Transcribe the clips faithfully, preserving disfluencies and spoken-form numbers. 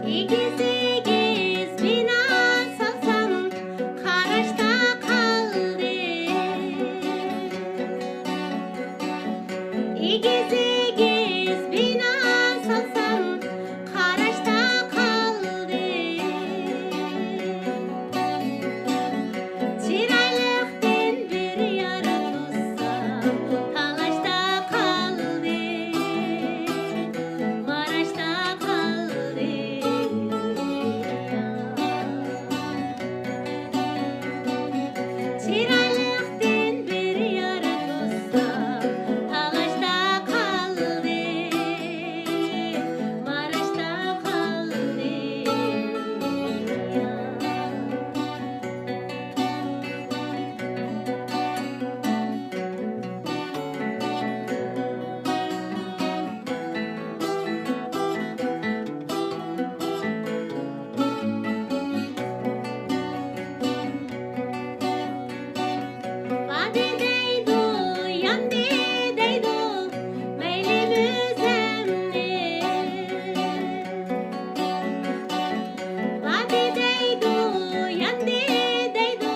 ئېگىز-ئېگىز بىنا سالسام، قاراشتا قالدى. ئېگىز-ئېگىز بىنا سالسام، قاراشتا قالدى. چىرايلىقتىن بىر يارا تۇتسام، تالاشتا قالدى، ماراشتا قالدى. چىرايلىقتىن بىر يارا تۇتسام، تالاشتا قالدى، ماراشتا قالدى. باردى دەيدۇ، ياندى دەيدۇ، مەيلى مۈزەممىل. باردى دەيدۇ، ياندى دەيدۇ،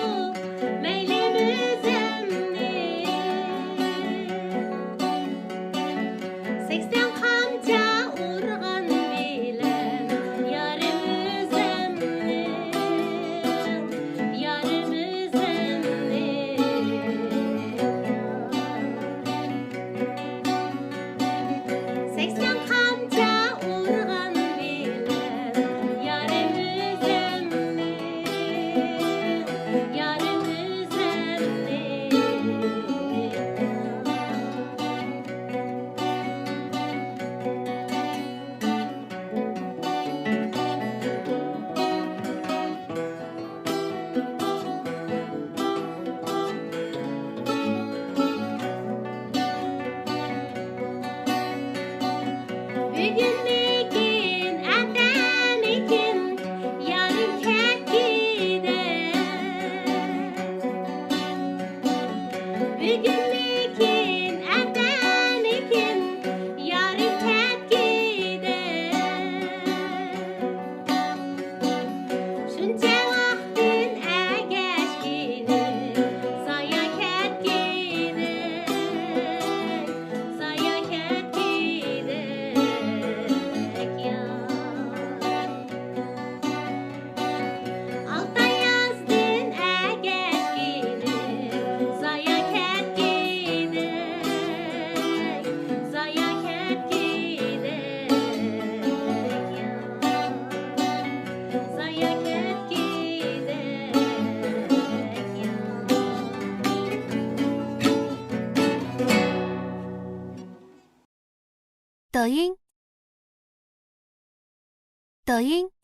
مەيلى مۈزەممىل. سەكسەن قامچا ئۇرغان بىلەن يارىم ئۆزەمنى، يارىم ئۆزەمنى. سەكسەن قامچا ئۇرغان بىلەن يارىم ئۆزەمنى، يارىم ئۆزەمنى. بۈگۈنمىكىن، ئەتەمىكىن، يارىم كەتكىدە. بۈگۈنمىكىن، ئەتەمىكىن، يارىم كەتكىدە. شۇنچە ۋاقىتتىن ئەگەشكىنىم، زايا كەتكىدە، زايا كەتكىدە. ئالتە يازدىن ئەگەشكىنىم، زايا كەتكىدەك، زايا كەتكىدەك، زايا كەتكىدەك. 抖音，抖音。